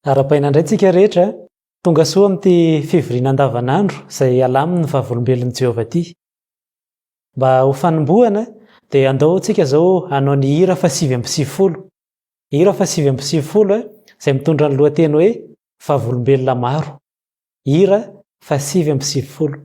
Arahabaina indray tsika rehetra, tonga soa amin'ity fivoriana andavanandro izay alamin'ny Vavolombelon'i Jehovah ity. Mba ho fanombohana dia andao tsika izao hanao ny hira faha-99. Hira faha-99 izay mitondra ny lohateny hoe Vavolombelona maro. Hira faha-99.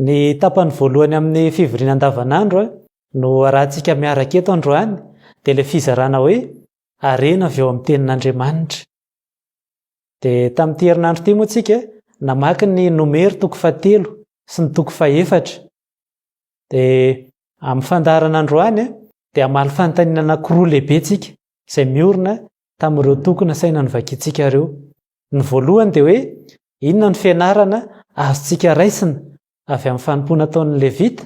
Ny tapany voalohany amin'ny fivoriana andavanandro no arahantsika miaraka eto androany dia ilay fizarana hoe harena avy ao amin'ny tenin'Andriamanitra. Dia tamin'ity herinandro ity moa tsika namaky ny Nomery toko fahatelo sy ny toko fahefatra. Dia amin'ny fandaharana androany dia hamaly fanontaniana anankiroa lehibe tsika izay miorina tamin'ireo toko nasaina novakintsika ireo. Ny voalohany dia hoe inona no fianarana azontsika raisina avy amin'ny fanompoana ataon'ny Levita?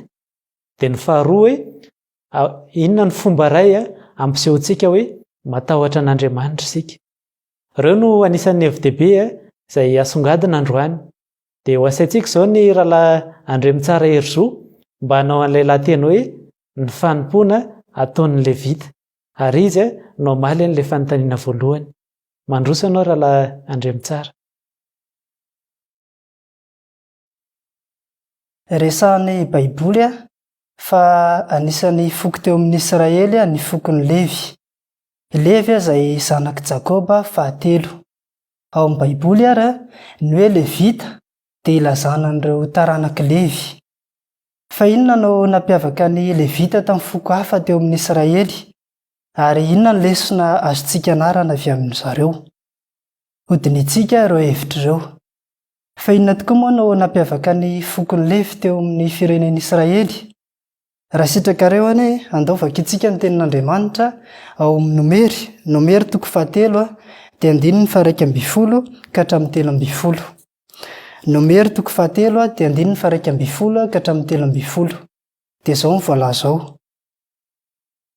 Dia ny faharoa hoe inona no fomba iray ampisehoantsika hoe matahotra an'Andriamanitra isika? Ireo no anisan'ny hevi-dehibe izay asongadina androany. Dia ho asaintsika izao ny Rahalahy Andriamitsara Herizo mba hanao an'ilay lahateny hoe Ny fanompoana ataon'ny Levita. Ary izy no hamaly an'ilay fanontaniana voalohany. Mandroso ianao Rahalahy Andriamitsara. Resahan'ny Baiboly fa anisan'ny foko teo amin'ny Israely ny fokon'i Levy. I Levy izay zanak'i Jakoba fahatelo. Ao amin'ny Baiboly àry, ny hoe Levita dia ilazana an'ireo taranak'i Levy. Fa inona no nampiavaka ny Levita tamin'ny foko hafa teo amin'ny Israely, ary inona ny lesona azontsika ianarana avy amin-dry zareo? Hodinihintsika ireo hevitra ireo. Fa inona tokoa moa no nampiavaka ny fokon'i Levy teo amin'ny firenen'Israely? Raha sitrakareo anie, andao vakintsika ny Tenin'Andriamanitra ao amin'ny Nomery, Nomery toko fahatelo, dia andininy faha-11 ka hatramin'ny 13. Nomery toko fahatelo dia andininy faha-11 ka hatramin'ny 13. Dia izao no voalaza ao,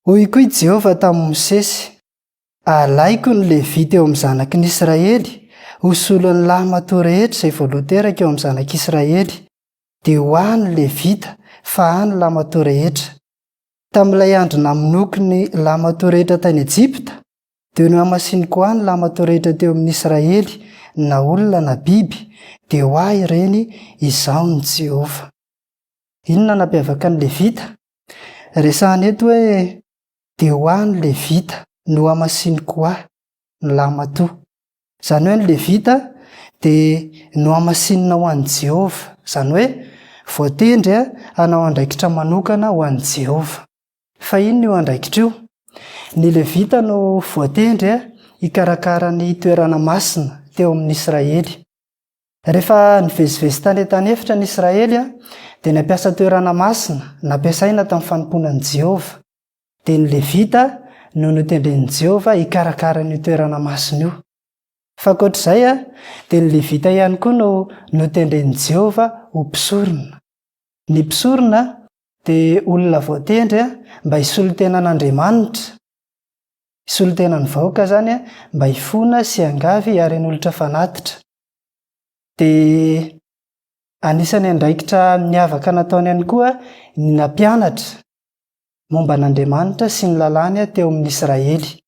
Hoy koa i Jehovah tamin'i Mosesy, Alaiko ny Levita eo amin'ny zanaky ny Israely, ho solon'ny lahimatoa rehetra izay voalohan-teraka eo amin'ny zanak'Israely, dia ho ahy ny Levita, fa ahy ny lahimatoa rehetra. Tamin'ilay andro namonoako ny lahimatoa rehetra tany Ejipta, Dia nohamasiniko ho ahy ny lahimatoa rehetra teo amin'ny Israely, na olona na biby, dia ho ahy ireny, Izaho no Jehovah. Inona no nampiavaka ny Levita? Resahina eto hoe, Dia ho ahy ny Levita, nohamasiniko ho ahy. ny lahimatoa. Izany hoe ny Levita dia nohamasinina ho an'i Jehovah, izany hoe voatendry hanao andraikitra manokana ho an'i Jehovah. Fa inona io andraikitra io? Ny Levita no voatendry hikarakara ny toerana masina teo amin'ny Israely. Rehefa nivezivezy tany an-tany efitra ny Israely, dia nampiasa toerana masina nampiasaina tamin'ny fanompoana an'i Jehovah. Dia ny Levita no notendren'i Jehovah hikarakara an'io toerana masina io. Fa ankoatra izay, dia ny Levita ihany koa no notendren'i Jehovah ho mpisorona. Ny mpisorona dia olona voatendry mba hisolo tena an'Andriamanitra, hisolo tena ny vahoaka izany, mba hifona sy hiangavy ary hanolotra fanatitra. Dia anisan'ny andraikitra niavaka nataony ihany koa ny nampianatra momba an'Andriamanitra sy ny lalàny teo amin'ny Israely.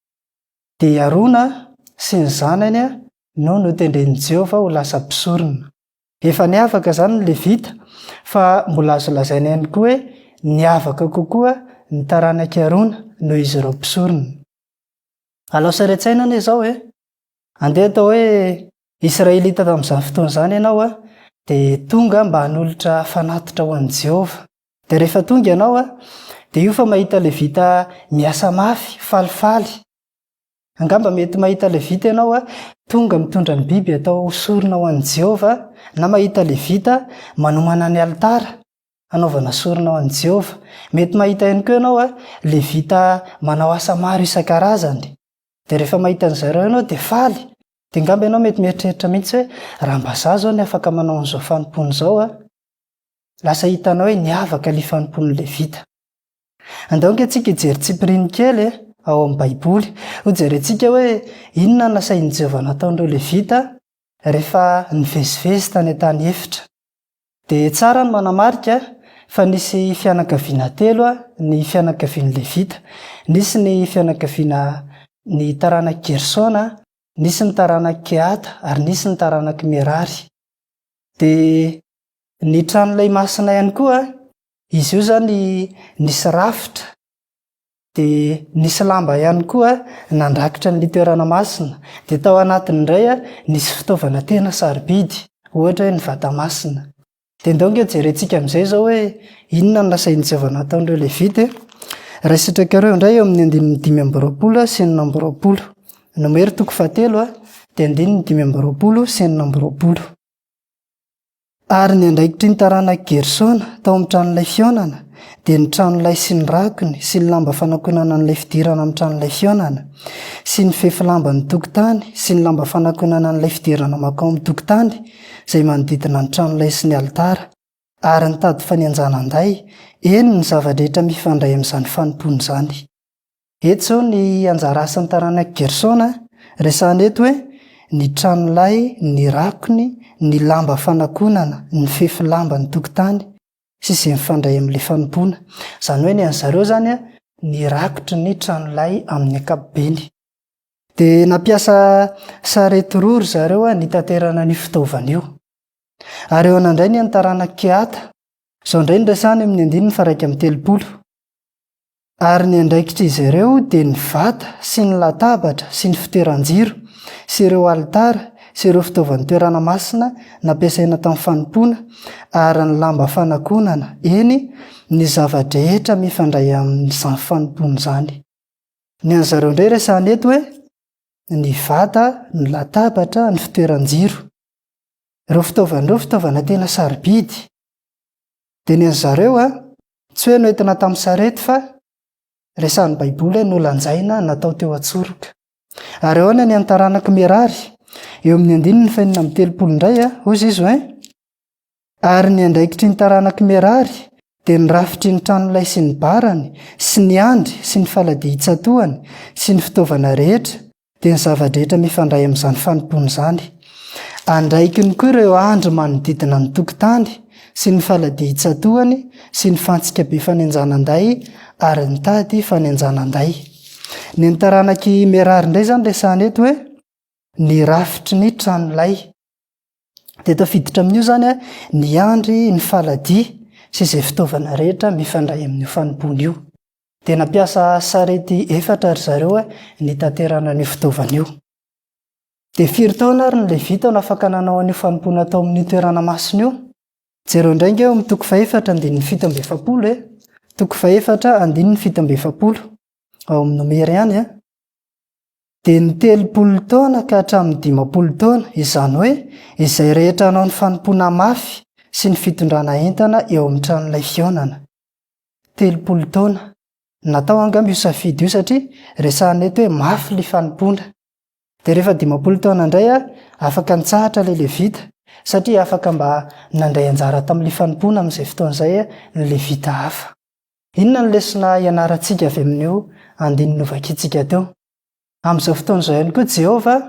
Dia i Arona sy ny zanany no notendren'i Jehovah ho lasa mpisorona. Efa niavaka izany ny Levita, fa mbola azo lazaina ihany koa hoe niavaka kokoa ny taranak'i Arona noho izy ireo mpisorona. Alao sary an-tsaina anie izao e! Andeha atao hoe Israelita tamin'izany fotoana izany ianao, dia tonga mba hanolotra fanatitra ho an'i Jehovah. Dia rehefa tonga ianao, dia io fa mahita Levita miasa mafy, falifaly. Angamba mety mahita Levita ianao tonga mitondra ny biby atao sorona ho an'i Jehovah, na mahita Levita manomana ny alitara hanaovana sorona ho an'i Jehovah. Mety mahita ihany koa ianao Levita manao asa maro isan-karazany. Dia rehefa mahita an'izareo ianao dia faly. Dia angamba ianao mety mieritreritra mihitsy hoe, raha mba izaho izao no afaka manao an'izao fanompoana izao a! Lasa hitanao hoe niavaka ilay fanompoan'ny Levita. Andao ange tsika hijery tsipiriany kely ao amin'ny Baiboly. Hojerentsika hoe inona no nasain'i Jehovah nataon'ireo Levita rehefa nivezivezy tany an-tany efitra. Dia tsara ny manamarika fa nisy fianakaviana telo ny fianakavian'ny Levita. Nisy ny fianakaviana ny taranak'i Gersona, nisy ny taranak'i Kehata ary nisy ny taranak'i Merary. Dia Ny tranolay masina ihany koa, izy io izany nisy rafitra, dia nisy lamba ihany koa nandrakitra ny toerana masina. Dia tao anatiny indray nisy fitaovana tena sarobidy, ohatra hoe ny vata masina. Dia ndao ange jerentsika amin'izay izao hoe inona no nasain'i Jehovah nataon'ireo Levita e. Raha sitrakareo indray eo amin'ny andininy 25 sy 26. Nomery toko fahatelo dia andininy 25 sy 26. Ary ny andraikitry ny taranak'i Gersona tao amin'ny tranolay fihaonana dia ny tranolay sy ny rakony sy ny lamba fanakonana an'ilay fidirana amin'ny tranolay fihaonana, sy ny fefy lamban'ny tokotany sy ny lamba fanakonana an'ilay fidirana mankao amin'ny tokotany izay manodidina ny tranolay sy ny alitara, ary ny tady fanenjanan-day, eny, ny zava-drehetra mifandray amin'izany fanompoana izany. Eto izao ny anjara asan'ny taranak'i Gersona, resahina eto hoe ny tranolay, ny rakony, ny lamba fanakonana, ny fefy lamba ny tokotany, sy izay mifandray amin'ilay fanompoana. Izany hoe ny an'ny zareo izany ny rakotry ny tranolay amin'ny ankapobeny. Dia nampiasa sarety roa ry zareo nitaterana an'io fitaovana io. Ary eo anandray ny an'ny taranak'i Kehata. Izao indray no resahina eo amin'ny andininy faha 31. Ary ny andraikitr'izy ireo dia ny vata sy ny latabatra sy ny fitoeran-jiro sy ireo alitara sy ireo fitaovan'ny toerana masina nampiasaina tamin'ny fanompoana ary ny lamba fanakonana, eny, ny zava-drehetra mifandray amin'izany fanompoana izany. Ny an'ny zareo indray resahina eto hoe ny vata, ny latabatra, ny fitoeran-jiro. Ireo fitaovana ireo fitaovana tena sarobidy. Dia ny an'ny zareo a, tsy hoe noentina tamin'ny sarety fa resahin'ny Baiboly hoe nolanjaina natao teo an-tsoroka. Ary ahoana ny an'ny taranak'i Merary? Eo amin'ny andininy fahenina amby 30 indray a, hoy izy hoe, Ary ny andraikitry ny taranak'i Merary dia ny rafitry ny tranolay sy ny barany sy ny andry sy ny faladia itsatohany sy ny fitaovana rehetra, dia ny zava-drehetra mifandray amin'izany fanompoana izany. Andraikiny koa ireo andry manodidina ny tokotany sy ny faladia itsatohany sy ny fantsika be fanenjanan-day ary ny tady fanenjanan-day. Ny an'ny taranak'i Merary indray izany resahana eto hoe ny rafitry ny tranolay. Dia tafiditra amin'io izany ny andry, ny faladia sy izay fitaovana rehetra mifandray amin'io fanompoana io. Dia nampiasa sarety efatra ry zareo nitaterana an'io fitaovana io. Dia firy taona ary ny Levita no afaka nanao an'io fanompoana tao amin'io toerana masina io? Jereo indray ange ao amin'ny toko fahefatra andininy 47 e. Toko fahefatra andininy 47 ao amin'ny Nomery ihany e. Dia ny 30 taona ka hatramin'ny 50 taona, izany hoe izay rehetra hanao ny fanompoana mafy sy ny fitondrana entana eo amin'ny tranolay fihaonana. 30 taona. Natao angamba io safidy io satria resahina eto hoe mafy ilay fanompoana. Dia rehefa 50 taona indray afaka nitsahatra ilay Levita satria afaka mba nandray anjara tamin'ilay fanompoana amin'izay fotoana izay ny Levita hafa. Inona no lesona ianarantsika avy amin'io andininy novakintsika teo? Amin'izao fotoana izao ihany koa Jehovah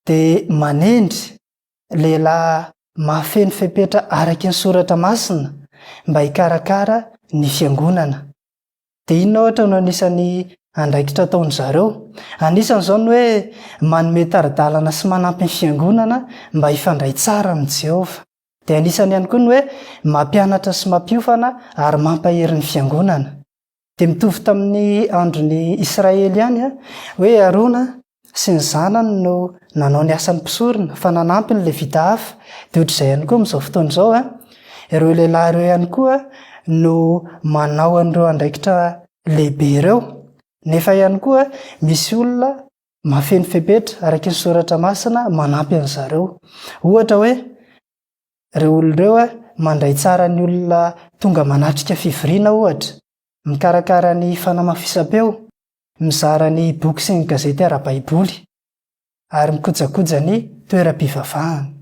dia manendry lehilahy mahafeno fepetra araka ny Soratra Masina mba hikarakara ny fiangonana. Dia inona ohatra no anisan'ny andraikitra ataon-dry zareo? Anisan'izao ny hoe manome tari-dalana sy manampy ny fiangonana mba hifandray tsara amin'i Jehovah. Dia anisany ihany koa ny hoe mampianatra sy mampiofana ary mampahery ny fiangonana. Dia mitovy tamin'ny andron'ny Israely ihany hoe Arona sy ny zanany no nanao ny asan'ny mpisorona fa nanampy ny Levita hafa. Dia ohatr'izay ihany koa amin'izao fotoana izao, ireo lehilahy ireo ihany koa no manao an'ireo andraikitra lehibe ireo. Nefa ihany koa misy olona mahafeno fepetra araka ny soratra masina manampy an zareo. Ohatra hoe ireo olona ireo mandray tsara ny olona tonga manatrika fivoriana ohatra, mikarakara ny fanamafisam-peo, mizara ny boky sy ny gazety ara-baiboly ary mikojakoja ny toeram-pivavahana.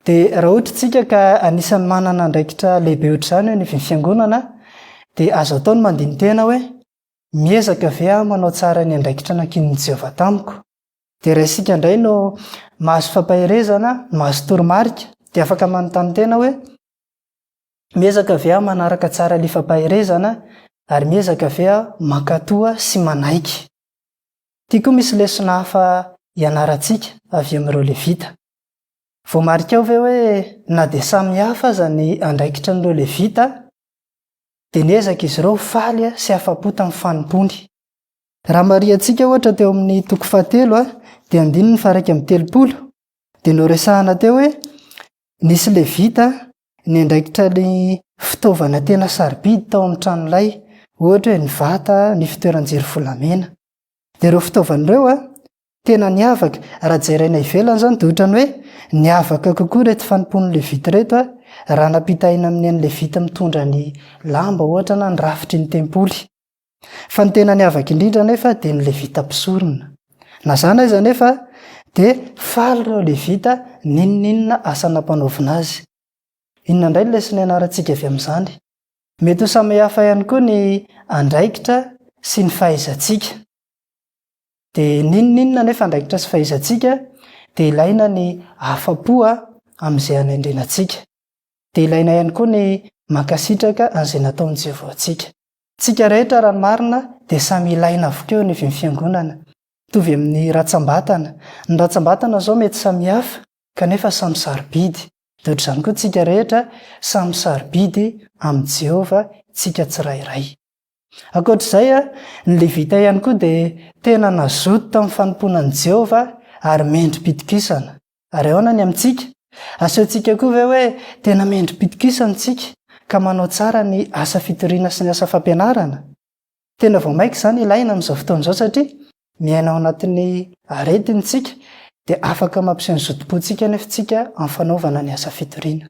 Dia raha ohatra isika ka anisan'ny manana andraikitra lehibe ohatr'izany eo anivon'ny fiangonana dia azo atao ny mandini-tena hoe Miezaka ve aho manao tsara ny andraikitra nankinin'i Jehovah tamiko? Dia raha isika indray no mahazo fampaherezana, mahazo toromarika, dia afaka manontany tena hoe, Miezaka ve aho manaraka tsara ilay fampaherezana, ary miezaka ve aho mankatò sy manaiky? Ity koa misy lesona hafa ianarantsika avy amin'ireo Levita. Voamarikao ve hoe na dia samy hafa aza ny andraikitran'ireo Levita, dia niezaka izy ireo ho faly sy afa-po tamin'ny fanompoany. Raha marihantsika ohatra teo amin'ny toko fahatelo dia andininy faha-31 dia noresahana teo hoe nisy Levita niandraikitra ny fitaovana tena sarobidy tao amin'ny tranolay, ohatra hoe ny vata, ny fitoeran-jiro volamena. Dia ireo fitaovana ireo Tena niavaka. Raha jerena ivelany izany dia ohatran'ny hoe niavaka kokoa ireto fanompoan'ny Levita ireto raha nampitahaina amin'ny an'ny Levita mitondra ny lamba ohatra na ny rafitry ny tempoly. Fa ny tena niavaka indrindra anefa dia ny Levita mpisorona. Na izany aza anefa dia faly ireo Levita n'inon'inona asa nampanaovina azy. Inona indray ny lesona ianarantsika avy amin'izany? Mety ho samihafa ihany koa ny andraikitra sy ny fahaizantsika. Dia n'inon'inona anefa andraikitra sy fahaizantsika dia ilaina ny afa-po amin'izay anendrena antsika. Dia ilaina ihany koa ny mankasitraka an'izay nataon'i Jehovah ho antsika. Tsika rehetra raha ny marina dia samy ilaina avokoa eo anivon'ny fiangonana. Mitovy amin'ny ratsam-batana. Ny ratsam-batana izao mety samihafa kanefa samy sarobidy. Dia ohatr'izany koa tsika rehetra, samy sarobidy amin'i Jehovah tsika tsirairay. Ankoatra izay, ny Levita ihany koa dia tena nazoto tamin'ny fanompoana an'i Jehovah ary mendri-pitokisana. Ary ahoana ny amintsika? Asehontsika koa ve hoe tena mendri-pitokisana isika ka manao tsara ny asa fitoriana sy ny asa fampianarana? Tena vao mainka izany ilaina amin'izao fotoana izao satria miaina ao anatin'ny aretina isika, dia afaka mampiseho ny zotom-pontsika anefa isika amin'ny fanaovana ny asa fitoriana.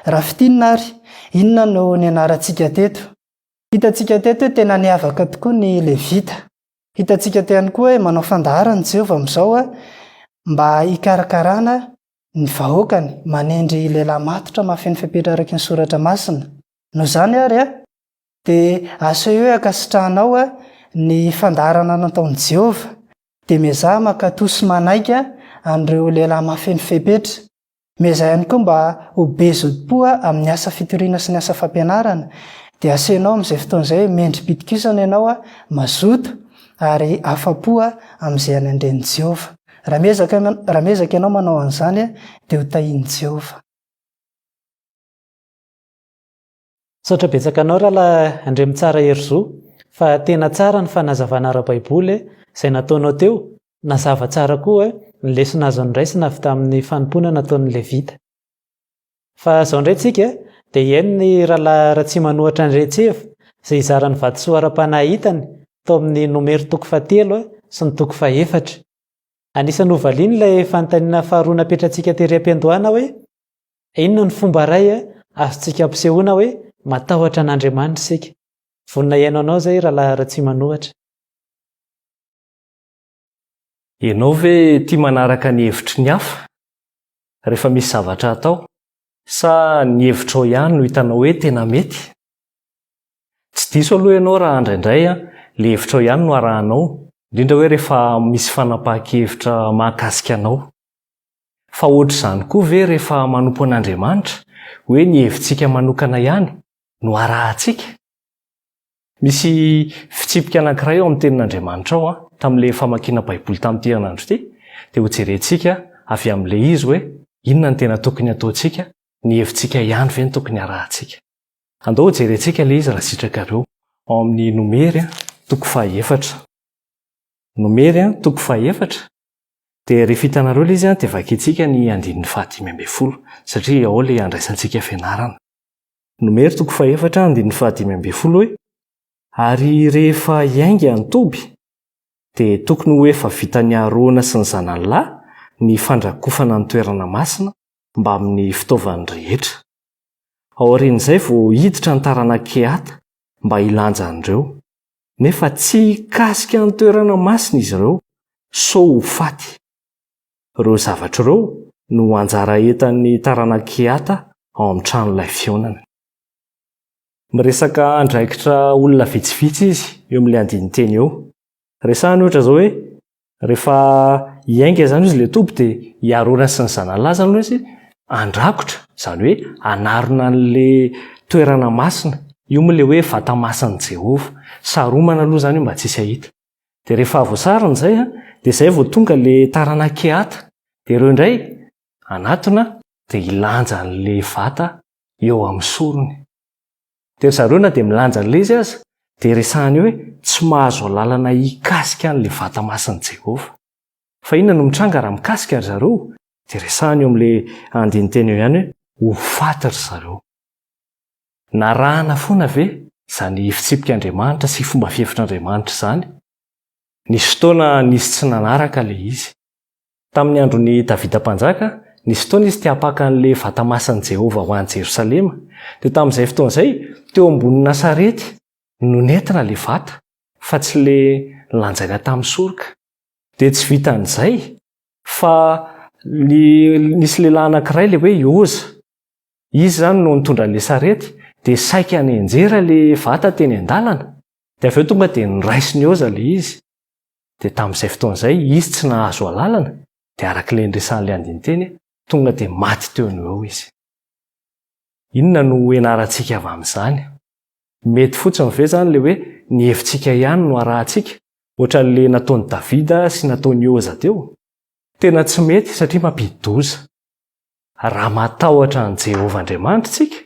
Raha fintinina àry, inona no nianarantsika teto? Hitantsika teto hoe tena niavaka tokoa ny Levita. Hitantsika teo ihany koa hoe manao fandaharana i Jehovah amin'izao mba hikarakarana ny vahoakany, manendry lehilahy matotra mahafeno fepetra araka ny Soratra Masina. Noho izany àry, dia asehoy hoe ankasitrahanao ny fandaharana nataon'i Jehovah, dia miezaha mankatò sy manaiky an'ireo lehilahy mahafeno fepetra. Miezaha ihany koa mba ho be zotom-po amin'ny asa fitoriana sy ny asa fampianarana, dia asehinao amin'izay fotoana izay hoe mendri-pitokisana ianao, mazoto, ary afa-po amin'izay anendren'i Jehovah. Raha miezaka raha miezaka ianao manao an'izany, dia hotahian'i Jehovah. Misaotra betsaka anao rahalahy Andriamitsara Herizo fa tena tsara ny fanazavana ara-baiboly izay nataonao teo, nazava tsara koa. ny lesona azo noraisina avy tamin'ny fanompoana nataon'ny Levita. Fa izao indray tsika dia hihaino ny Rahalahy Ratsimanohatra Andriantseva izay hizara ny vatosoa ara-panahy hitany tao amin'ny Nomery toko fahatelo sy ny toko fahefatra. Anisan'ny hovaliany ilay fanontaniana faharoa napetratsika tery am-piandohana hoe, Inona no fomba iray azontsika ampisehoana hoe matahotra an'Andriamanitra isika? Vonona hihaino anao izay Rahalahy Ratsimanohatra. Ianao ve tia manaraka ny hevitry ny hafa rehefa misy zavatra atao sa ny hevitrao ihany no hitanao hoe tena mety? Tsy diso aloha ianao raha indraindray ilay hevitrao ihany no arahanao, indrindra hoe rehefa misy fanapahan-kevitra mahakasika anao. Fa hoatr'izany koa ve rehefa manompo an'Andriamanitra, hoe ny hevitsika manokana ihany no arahantsika? Misy fitsipika anankiray ao amin'ny Tenin'Andriamanitra ao, tamin'ilay famakiana Baiboly tamin'ity herinandro ity, dia hojerentsika avy amin'ilay izy hoe inona no tena tokony hataontsika, ny hevitsika ihany ve no tokony harahantsika. Andao hojerentsika ilay izy raha sitrakareo, ao amin'ny Nomery toko fahaefatra. Nomery toko fahaefatra, dia rehefa hitanareo ilay izy dia vakintsika ny andininy fahadimy ambin'ny folo, satria ao ilay andraisantsika fianarana. Nomery toko fahefatra andininy fahadimy ambin'ny folo hoe, Ary rehefa hiainga ny toby, dia tokony ho efa vitan'i Arona sy ny zanany lahy ny fandrakofana ny toerana masina mbamin'ny fitaovany rehetra. Aorian'izay vao hiditra ny taranak'i Kehata mba hilanja an'ireo, nefa tsy hikasika ny toerana masina izy ireo sao ho faty. Ireo zavatra ireo no anjara entan'ny taranak'i Kehata ao amin'ny tranolay fihaonana. Miresaka andraikitra olona vitsivitsy izy eo amin'ilay andinin-teny eo. Resahiny ohatra izao hoe rehefa hiainga izany izy ilay toby dia i Arona sy ny zanany lahy izany izy handrakotra, izany hoe hanarona an'ilay toerana masina. Io moa ilay hoe vata masin'i Jehovah. Saromana aloha izany io mba tsy hisy hahita. Dia rehefa voasarona izay dia izay vao tonga ilay taranak'i Kehata. Dia ireo indray hanatona dia hilanja an'ilay vata eo amin'ny sorony. Dia ry zareo na dia milanja an'ilay izy aza dia resahiny eo hoe tsy mahazo alalana hikasika an'ilay vata masin'i Jehovah. Fa inona no mitranga raha mikasika ry zareo? Dia resahiny eo amin'ilay andinin-teny eo ihany hoe ho faty ry zareo. Narahana foana ve izany fitsipik'Andriamanitra sy fomba fihevitr'Andriamanitra izany? Nisy fotoana nisy tsy nanaraka ilay izy. Tamin'ny andron'i Davida Mpanjaka, nisy fotoana izy te hampaka an'ilay vata masin'i Jehovah ho any Jerosalema. Dia tamin'izay fotoana izay, teo ambonina sarety no nentina ilay vata, fa tsy ilay nolanjaina tamin'ny soroka. Dia tsy vitan'izay, fa nisy lehilahy anankiray ilay hoe i Oza, Izy izany no nitondra an'ilay sarety dia saika nianjera ilay vata teny an-dalana dia avy eo tonga dia noraisin'i Oza ilay izy. Dia tamin'izay fotoana izay izy tsy nahazo alalana dia araka ilay niresahan'ilay andinin-teny tonga dia maty teo no eo izy. Inona no ianarantsika avy amin'izany? Mety fotsiny ve izany ilay hoe ny hevitsika ihany no arahantsika, ohatran'ilay nataon'i Davida sy nataon'i Oza teo? Tena tsy mety satria mampidi-doza. Raha matahotra an'i Jehovah Andriamanitra isika,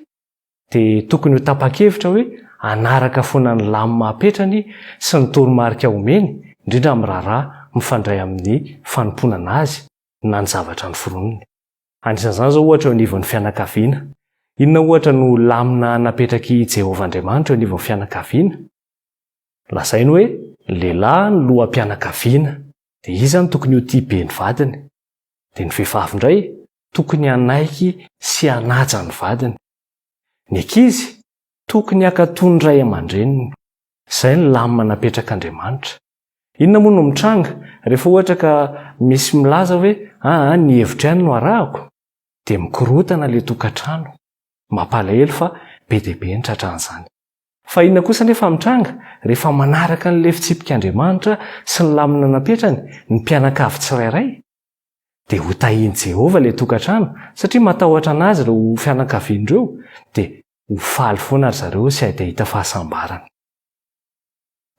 dia tokony ho tapa-kevitra hoe hanaraka foana ny lamina apetrany sy ny toromarika omeny, indrindra amin'ny raharaha mifandray amin'ny fanompoana azy na ny zavatra noforoniny. Anisan'izany izao ohatra eo anivon'ny fianakaviana. Inona, ohatra, no lamina napetrak'i Jehovah Andriamanitra eo anivon'ny fianakaviana? Lazainy hoe ny lehilahy no loham-pianakaviana, dia izy no tokony ho tia be ny vadiny. Dia ny vehivavy indray tokony hanaiky sy hanaja ny vadiny. Ny ankizy tokony hankatò ny ray aman-dreniny. Izay ny lamina napetrak'Andriamanitra. Inona moa no mitranga rehefa ohatra ka misy milaza hoe aa ny hevitro ihany no arahako? Dia mikorontana ilay tokantrano. Mampalahelo fa be dia be ny tratran'izany. Fa inona kosa anefa mitranga rehefa manaraka an'ilay fitsipik'Andriamanitra sy ny lamina napetrany ny mpianakavy tsirairay? Dia hotahin'i Jehovah ilay tokantrano, satria matahotra an'azy ireo fianakaviany ireo, dia ho faly foana ry zareo sy hahitahita fahasambarana.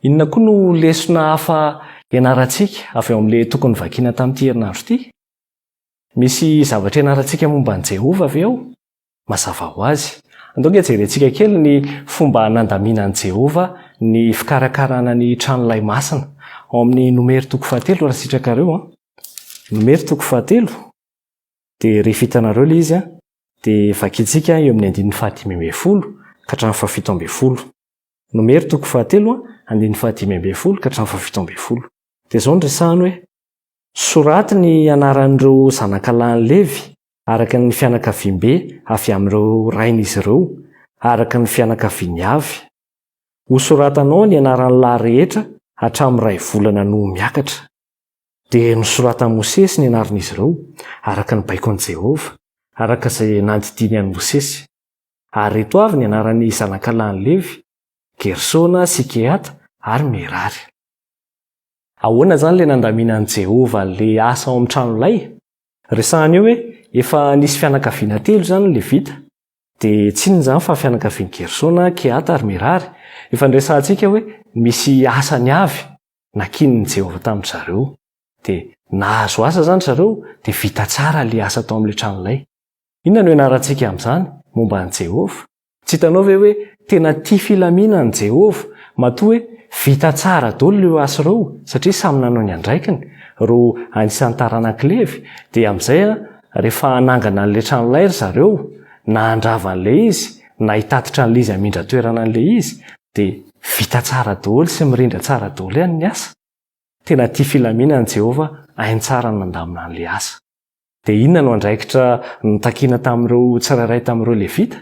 Inona koa no lesona hafa ianarantsika avy ao amin'ilay toko novakina tamin'ity herinandro ity? Misy zavatra ianarantsika momba an'i Jehovah ve ao? Mazava ho azy. Andao ange jerentsika kely ny fomba nandaminan'i Jehovah ny fikarakarana ny tranolay masina. Ao amin'ny Nomery toko fahatelo, raha sitrakareo an. Nomery toko fahatelo, dia rehefa hitanareo ilay izy dia vakintsika eo amin'ny andininy fahadimy ambin'ny folo ka hatramin'ny fahafito ambin'ny folo. Nomery toko fahatelo andininy fahadimy ambin'ny folo ka hatramin'ny fahafito ambin'ny folo. Dia izao no resahany hoe, Soraty ny anaran'ireo zanakalahin'i Levy araka ny fianakaviambe avy amin'ireo rain'izy ireo, araka ny fianakaviany avy. Hosoratanao ny anaran'ny lahy rehetra hatramin'ny iray volana no ho miakatra. Dia nosoratan'i Mosesy ny anaran'izy ireo, araka ny baikon'i Jehovah, araka izay nandidiany an'i Mosesy. Ary ireto avy ny anaran'ny zanakalahin'i Levy, Gersona sy Kehata ary Merary. Ahoana izany ilay nandaminan'i Jehovah an'ilay asa ao amin'ny tranolay? Resahina eo hoe efa nisy fianakaviana telo izany ny Levita, dia tsy inona izany fa fianakavian'i Gersona, Kehata ary Merary. Efa niresahantsika hoe misy asany avy nankinin'i Jehovah tamin-dry zareo. Dia nahazo asa izany ry zareo, dia vita tsara ilay asa tao amin'ilay tranolay. Inona no ianarantsika amin'izany momba an'i Jehovah? Tsy hitanao ve hoe tena tia filaminana i Jehovah matoa hoe vita tsara daholo ireo asa ireo satria samy nanao ny andraikiny ireo anisan'ny taranak'i Levy? Dia amin'izay rehefa hanangana an'ilay tranolay ry zareo, na handrava an'ilay izy, na hitatitra an'ilay izy hamindra toerana an'ilay izy, dia vita tsara daholo sy mirindra tsara daholo ihany ny asa. Tena tia filaminana i Jehovah, hainy tsara ny nandamina an'ilay asa. Dia inona no andraikitra notakina tamin'ireo tsirairay tamin'ireo Levita?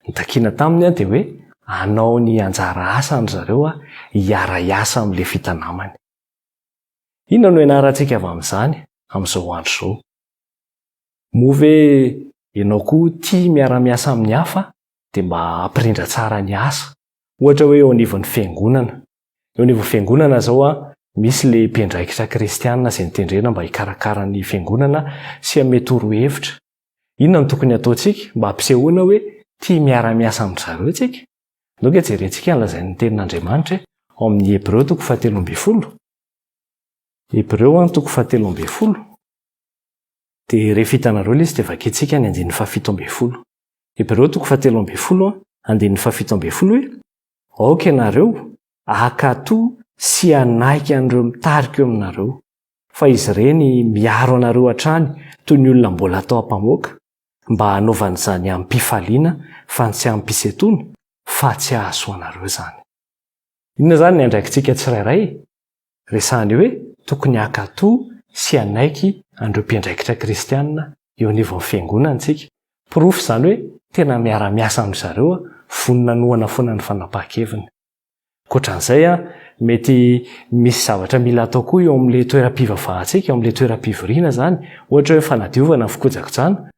Ny takina taminy dia hoe hanao ny anjara asany ry zareo hiara-hiasa amin'ny Levita namany. Inona no ianarantsika avy amin'izany amin'izao andro izao? Moa ve ianao koa tia miara-miasa amin'ny hafa dia mba hampirindra tsara ny asa? Ohatra hoe eo anivon'ny fiangonana. Eo anivon'ny fiangonana izao, misy ilay mpiandraikitra kristiana izay notendrena mba hikarakara ny fiangonana sy hanome torohevitra. Inona no tokony hataontsika mba hampisehoana hoe tia miara-miasa amin-dry zareo isika? Andao ange jerentsika ny lazain'ny Tenin'Andriamanitra ao amin'ny Hebreo toko fahatelo ambin'ny folo. Hebreo toko fahatelo ambin'ny folo. Dia rehefa hitanareo ilay izy dia vakintsika ny andininy fahafito ambin'ny folo. Hebreo toko fahatelo ambin'ny folo andininy fahafito ambin'ny folo hoe, Aoka ianareo hankatò sy hanaiky an'ireo mitarika eo aminareo, fa izy ireny miaro anareo hatrany toy ny olona mbola atao ampamoaka, mba hanaovana izany amim-pifaliana fa tsy amim-pisentoana, fa tsy hahasoa anareo izany. Inona izany ny andraikitsika tsirairay? Resahina eo hoe tokony hankatò sy hanaiky an'ireo mpiandraikitra kristianina eo anivon'ny fiangonana isika. Porofo izany hoe tena miara-miasa amin-dry zareo, vonona hanohana foana ny fanapahan-keviny. Ankoatra an'izay, mety misy zavatra mila atao koa eo amin'ilay toeram-pivavahantsika, eo amin'ilay toeram-pivoriana izany, ohatra hoe fanadiovana, fikojakojana,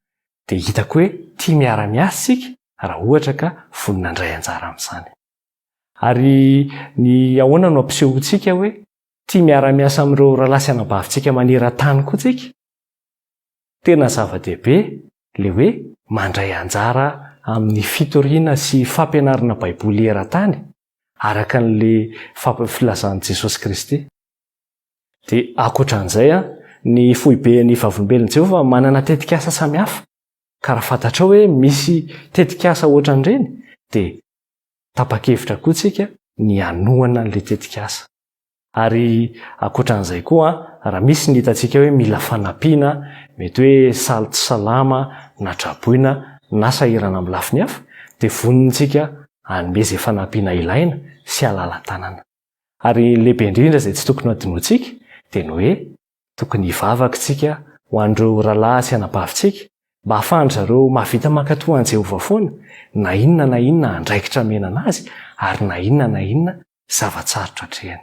dia hitako hoe tia miara-miasa isika raha ohatra ka vonona handray anjara amin'izany. Ary ny ahoana no ampisehoantsika hoe tia miara-miasa amin'ireo rahalahy sy anabavintsika maneran-tany koa tsika? Tena zava-dehibe ilay hoe mandray anjara amin'ny fitoriana sy fampianarana Baiboly eran-tany, araka an'ilay filazan'i Jesosy Kristy. Dia ankoatra an'izay, ny foiben'ny Vavolombelon'i Jehovah manana tetikasa samihafa, ka raha fantatrao hoe misy tetikasa hoatran'ireny, dia tapa-kevitra koa tsika ny hanohana an'ilay tetikasa. Ary ankoatra an'izay koa, raha misy ny hitantsika hoe mila fanampiana, mety hoe saly tsy salama, na traboina, na sahirana amin'ny lafiny hafa, dia vonona isika hanome izay fanampiana ilaina sy halala-tanana. Ary ny lehibe indrindra izay tsy tokony hadinointsika dia ny hoe Tokony hivavaka isika ho an'ireo rahalahy sy anabavintsika, mba hahafahan-dry zareo mahavita mankatò an'i Jehovah foana, na inona na inona andraikitra omena azy, ary na inona na inona zava-tsarotra atrehiny.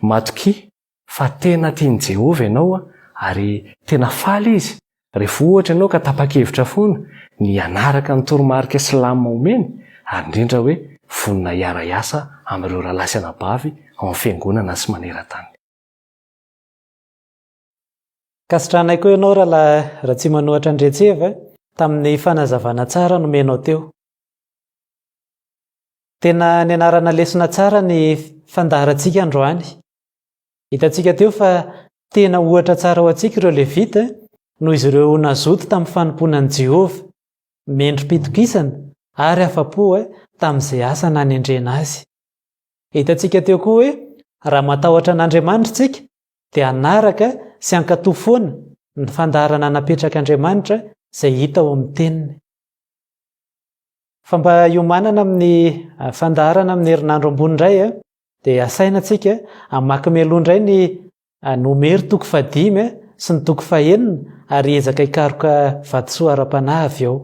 Matokia fa tena tian'i Jehovah ianao ary tena faly izy, rehefa ohatra ianao ka tapa-kevitra foana ny hanaraka ny toromarika sy lamina omeny, ary indrindra hoe vonona hiara-hiasa amin'ireo rahalahy sy anabavy ao amin'ny fiangonana sy maneran-tany. Ankasitrahanay koa ianao rahalahy Ratsimanohatra Andriantseva tamin'ny fanazavana tsara nomenao teo. Tena nianarana lesona tsara ny fandaharantsika androany. Hitantsika teo fa tena ohatra tsara ho antsika ireo Levita noho izy ireo nazoto tamin'ny fanompoana an'i Jehovah, mendri-pitokisana ary afa-po tamin'izay asa nanendrena azy. Hitantsika teo koa hoe raha matahotra an'Andriamanitra isika. Dia hanaraka sy hankatò foana ny fandaharana napetrak'Andriamanitra izay hita ao amin'ny Teniny. Fa mba hiomanana amin'ny fandaharana amin'ny herinandro ambony indray dia asaina antsika hamaky mialoha indray ny Nomery toko fahadimy sy ny toko fahenina ary hiezaka hikaroka vatosoa ara-panahy avy eo.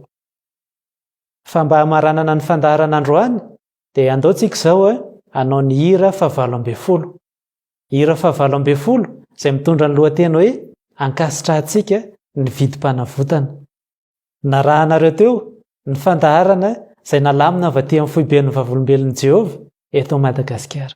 Fa mba hamaranana ny fandaharana androany dia andao tsika izao hanao ny hira fahavalo ambinifolo. Hira fahavalo ambinifolo izay mitondra ny lohateny hoe Ankasitrahantsika ny vidim-panavotana. Narahanareo teo ny fandaharana izay nalamina avy aty amin'ny foiben'ny Vavolombelon'i Jehovah eto Madagasikara.